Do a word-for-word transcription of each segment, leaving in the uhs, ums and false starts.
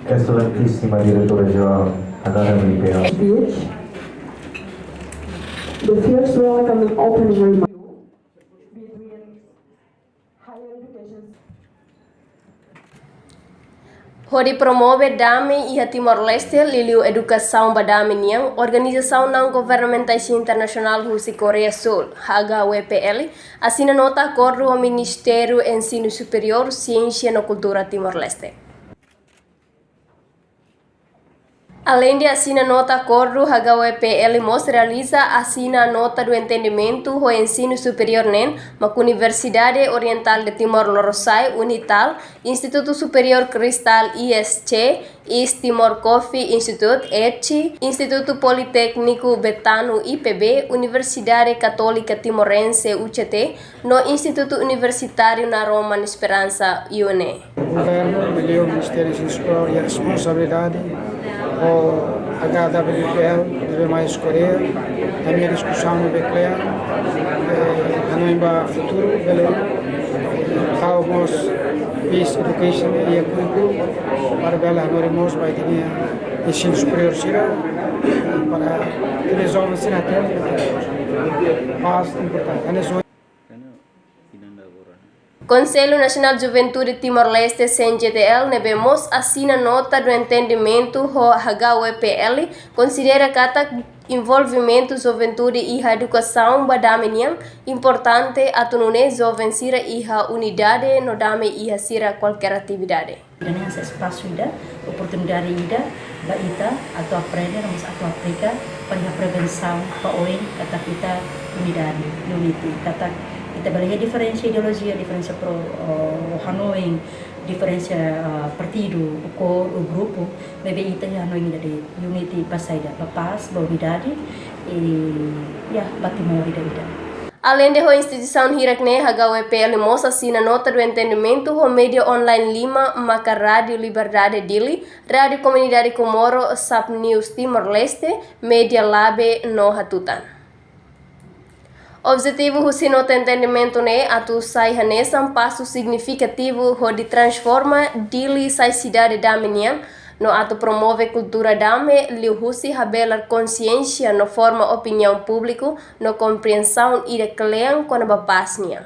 Excelentíssima Diretora-Geral H K W P L. Speech. The first welcoming opening remarks between higher education. Hodi promove dame iha Timor-Leste, liuliu edukasaun ba dame nian, organizasaun não-governamentais internasionál husi Koreia Súl, H K W P L, asina nota akordu ho Ministériu Ensinu Superiór, Siénsia no Kultura Timor-Leste. Aleinde asina nota akordu, H K W P L mós realiza asina nota do entendimentu ho ensinu superiór neen, mak Universidade Oriental de Timor Lorosa'e, UNITAL, Institutu Superiór Cristal, I S C, East Timor Coffee Institute, ETC, Institutu Politékniku Betano, I P B, Universidade Katólika Timorense, U C T, no Institutu Universitáriu Naroman Esperansa, UNE. Governu, liuliu Ministériu Ensinu Superiór, iha responsabilidade ho H K W P L, ne'ebé mai Koreia, ami-nia diskusaun ne'ebé kle'an, eh, hanoin ba futuru, bele halo mós peace education iha kurríkulu, para bele hanorin mós ba ita-nia ensinu superiór sira, para ita-nia joven sira hatene pás importante. Hanesan Konsellu Nasionál Juventude Timor-Leste, C N J T L, ne'ebé mós asina nota do entendimentu ho H K W P L, konsidera katak envolvimentu juventude iha edukasaun ba dame nian importante atu nune'e joven sira iha unidade no dame iha sira kualkér atividade. Ida-ne'e hanesan espasu ida, oportunidade ida ba ita atu aprende, no mós atu aplika ba iha prevensaun ba oin katak ita unidade, unity, katak ita bele iha diferensa ideolojia, diferensa pro, eh, hanoin, diferensa, eh, partidu, kór, ou grupu, maibé ita iha hanoin ida de'it, unity ba saida, ba pás, ba unidade, i, ya, ba Timor ida-idak. Aleinde ho instituisaun hirak-ne'e, H K W P L mós asina nota do entendimentu ho média online lima, maka Rádiu Liberdade Dili, Rádiu Komunidade Comoro, Sap News Timor-Leste, Média Labe no Hatutan. Objetivu husi nota entendimentu ne'e atu sai hanesan pasu signifikativu hodi transforma Dili sai sidade dame nian, no atu promove kultura dame, liuhusi habelar konsiénsia no forma opiniaun públiku no komprensaun ida kle'an kona-ba pás nian.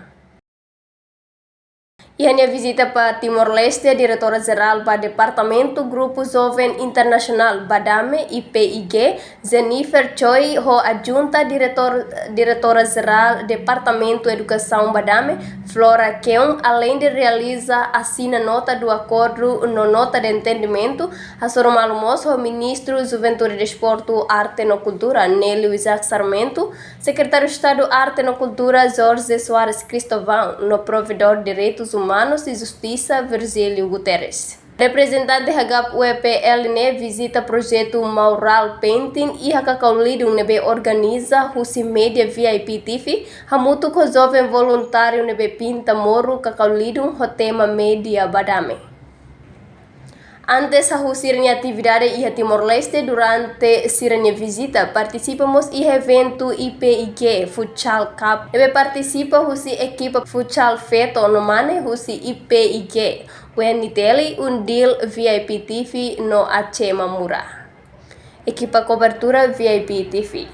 Iha nia vizita ba Timor-Leste, Diretora Jerál ba Departamentu Grupu Joven Internasionál ba Dame, I P I G, Jennifer Choi, ho Adjunta Diretór, Diretora Jerál Departamentu Edukasaun ba Dame, Flora Keun, aleinde realiza asina nota do akordu no nota de entendimentu, hasoru malu mós ho Ministru Juventude, Desportu, Arte no Kultura, Nélio Isaac Sarmento, Sekretáriu Estadu Arte no Kultura, Jorge Soares Cristóvão, no Provedór Direitus Umanus i Justisa, Virgílio Guterres. Reprezentante H K W P L ne'e vizita projetu Mural Painting iha Kakaulidung ne'ebé organiza husi Média V I P T V, hamutuk ho joven voluntáriu ne'ebé pinta moru Kakaulidung ho tema Média ba Dame. Antes hahú sira-nia atividade iha Timor-Leste, durante sira-nia vizita, partisipa mós iha eventu I P I G Futsal Cup, ne'ebé partisipa husi ekipa futsal feto no mane husi I P I G, W N T L, UNDIL, V I P T V no A C Mamura. Ekipa kobertura V I P T V.